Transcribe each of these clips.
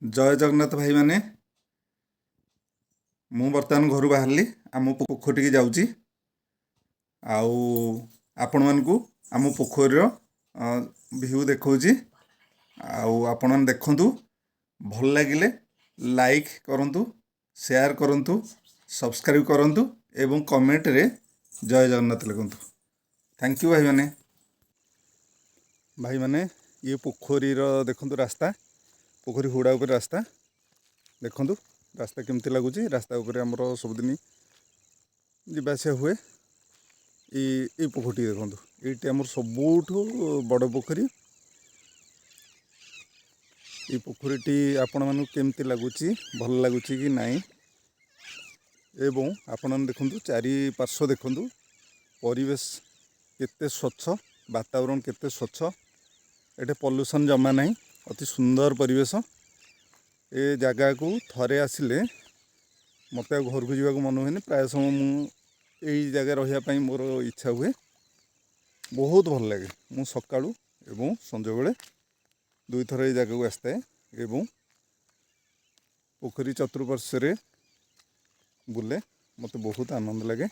ଜୟ ଜଗନ୍ନାଥ ଭାଇମାନେ। ମୁଁ ବର୍ତ୍ତମାନ ଘରୁ ବାହାରିଲି, ଆମ ପୋଖରୀକି ଯାଉଛି ଆଉ ଆପଣମାନଙ୍କୁ ଆମ ପୋଖରୀର ଭିଉ ଦେଖାଉଛି। ଆଉ ଆପଣମାନେ ଦେଖନ୍ତୁ, ଭଲ ଲାଗିଲେ ଲାଇକ୍ କରନ୍ତୁ, ସେୟାର କରନ୍ତୁ, ସବସ୍କ୍ରାଇବ୍ କରନ୍ତୁ ଏବଂ କମେଣ୍ଟରେ ଜୟ ଜଗନ୍ନାଥ ଲେଖନ୍ତୁ। Thank you ଭାଇମାନେ। ଭାଇମାନେ, ଇଏ ପୋଖରୀର ଦେଖନ୍ତୁ ରାସ୍ତା, ପୋଖରୀ ହୁଡ଼ା ଉପରେ ରାସ୍ତା। ଦେଖନ୍ତୁ ରାସ୍ତା କେମିତି ଲାଗୁଛି। ରାସ୍ତା ଉପରେ ଆମର ସବୁଦିନ ଯିବା ଆସିବା ହୁଏ। ଏଇ ପୋଖରୀଟି ଦେଖନ୍ତୁ, ଏଇଟି ଆମର ସବୁଠୁ ବଡ଼ ପୋଖରୀ। ଏଇ ପୋଖରୀଟି ଆପଣମାନଙ୍କୁ କେମିତି ଲାଗୁଛି, ଭଲ ଲାଗୁଛି କି ନାହିଁ? ଏବଂ ଆପଣମାନେ ଦେଖନ୍ତୁ, ଚାରିପାର୍ଶ୍ୱ ଦେଖନ୍ତୁ, ପରିବେଶ କେତେ ସ୍ୱଚ୍ଛ, ବାତାବରଣ କେତେ ସ୍ୱଚ୍ଛ। ଏଠି ପଲ୍ୟୁସନ୍ ଜମା ନାହିଁ, ଅତି ସୁନ୍ଦର ପରିବେଶ। ଏ ଜାଗାକୁ ଥରେ ଆସିଲେ ମୋତେ ଆଉ ଘରକୁ ଯିବାକୁ ମନ ହୁଏନି। ପ୍ରାୟ ସମୟ ମୁଁ ଏଇ ଜାଗାରେ ରହିବା ପାଇଁ ମୋର ଇଚ୍ଛା ହୁଏ। ବହୁତ ଭଲ ଲାଗେ। ମୁଁ ସକାଳୁ ଏବଂ ସଞ୍ଜବେଳେ ଦୁଇଥର ଏଇ ଜାଗାକୁ ଆସିଥାଏ ଏବଂ ପୋଖରୀ ଚତୁଃପାର୍ଶ୍ୱରେ ବୁଲେ। ମୋତେ ବହୁତ ଆନନ୍ଦ ଲାଗେ।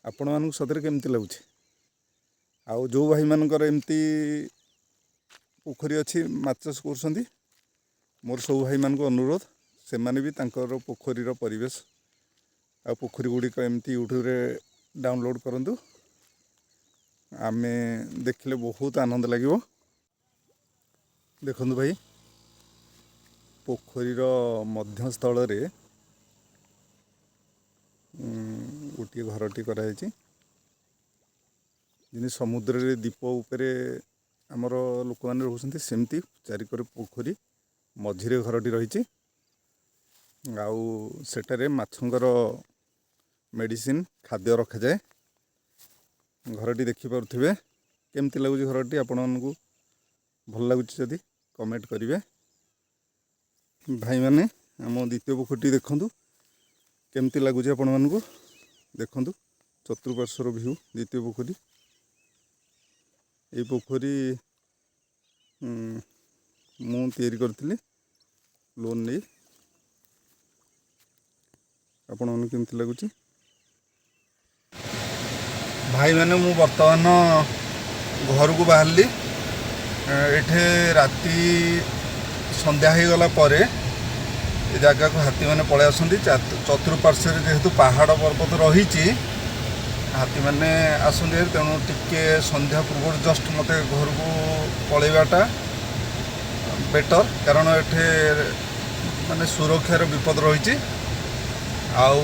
ଆପଣମାନଙ୍କୁ ସତରେ କେମିତି ଲାଗୁଛି? ଆଉ ଯେଉଁ ଭାଇମାନଙ୍କର ଏମିତି ପୋଖରୀ ଅଛି, ମାଛ ଚାଷ କରୁଛନ୍ତି, ମୋର ସବୁ ଭାଇମାନଙ୍କୁ ଅନୁରୋଧ, ସେମାନେ ବି ତାଙ୍କର ପୋଖରୀର ପରିବେଶ ଆଉ ପୋଖରୀ ଗୁଡ଼ିକ ଏମିତି ୟୁଟ୍ୟୁବରେ ଡାଉନଲୋଡ଼୍ କରନ୍ତୁ। ଆମେ ଦେଖିଲେ ବହୁତ ଆନନ୍ଦ ଲାଗିବ। ଦେଖନ୍ତୁ ଭାଇ, ପୋଖରୀର ମଧ୍ୟସ୍ଥଳରେ ଗୋଟିଏ ଘରଟି କରାଯାଇଛି। ଯେମିତି ସମୁଦ୍ରରେ ଦ୍ୱୀପ ଉପରେ ଆମର ଲୋକମାନେ ରହୁଛନ୍ତି, ସେମିତି ଚାରିକରେ ପୋଖରୀ, ମଝିରେ ଘରଟି ରହିଛି। ଆଉ ସେଠାରେ ମାଛଙ୍କର ମେଡ଼ିସିନ, ଖାଦ୍ୟ ରଖାଯାଏ। ଘରଟି ଦେଖିପାରୁଥିବେ। କେମିତି ଲାଗୁଛି ଘରଟି ଆପଣମାନଙ୍କୁ? ଭଲ ଲାଗୁଛି ଯଦି କମେଣ୍ଟ କରିବେ। ଭାଇମାନେ, ଆମ ଦ୍ୱିତୀୟ ପୋଖରୀଟି ଦେଖନ୍ତୁ, କେମିତି ଲାଗୁଛି ଆପଣମାନଙ୍କୁ? ଦେଖନ୍ତୁ ଚତୁଃପାର୍ଶ୍ୱର ଭିଉ। ଦ୍ୱିତୀୟ ପୋଖରୀ। ଏଇ ପୋଖରୀ ମୁଁ ତିଆରି କରିଥିଲି ଲୋନ୍ ନେଇ। ଆପଣମାନଙ୍କୁ କେମିତି ଲାଗୁଛି? ଭାଇମାନେ, ମୁଁ ବର୍ତ୍ତମାନ ଘରକୁ ବାହାରିଲି। ଏଠି ରାତି ସନ୍ଧ୍ୟା ହେଇଗଲା ପରେ ଏ ଜାଗାକୁ ହାତୀମାନେ ପଳେଇ ଆସନ୍ତି। ଚତୁଃପାର୍ଶ୍ୱରେ ଯେହେତୁ ପାହାଡ଼ ପର୍ବତ ରହିଛି, ହାତୀମାନେ ଆସନ୍ତି ଭାରି। ତେଣୁ ଟିକେ ସନ୍ଧ୍ୟା ପୂର୍ବରୁ ଜଷ୍ଟ ମୋତେ ଘରକୁ ପଳେଇବାଟା ବେଟର୍, କାରଣ ଏଠି ମାନେ ସୁରକ୍ଷାର ବିପଦ ରହିଛି। ଆଉ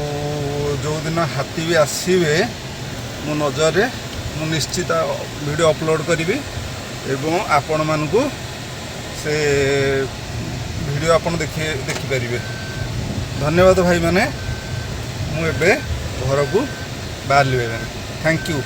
ଯେଉଁଦିନ ହାତୀ ବି ଆସିବେ ମୋ ନଜରରେ, ମୁଁ ନିଶ୍ଚିତ ଭିଡ଼ିଓ ଅପଲୋଡ଼ କରିବି ଏବଂ ଆପଣମାନଙ୍କୁ ସେ ଭିଡ଼ିଓ ଆପଣ ଦେଖିପାରିବେ। ଧନ୍ୟବାଦ ଭାଇମାନେ। ମୁଁ ଏବେ ଘରକୁ ବାହାରିଲି। ଭାଇମାନେ, thank you.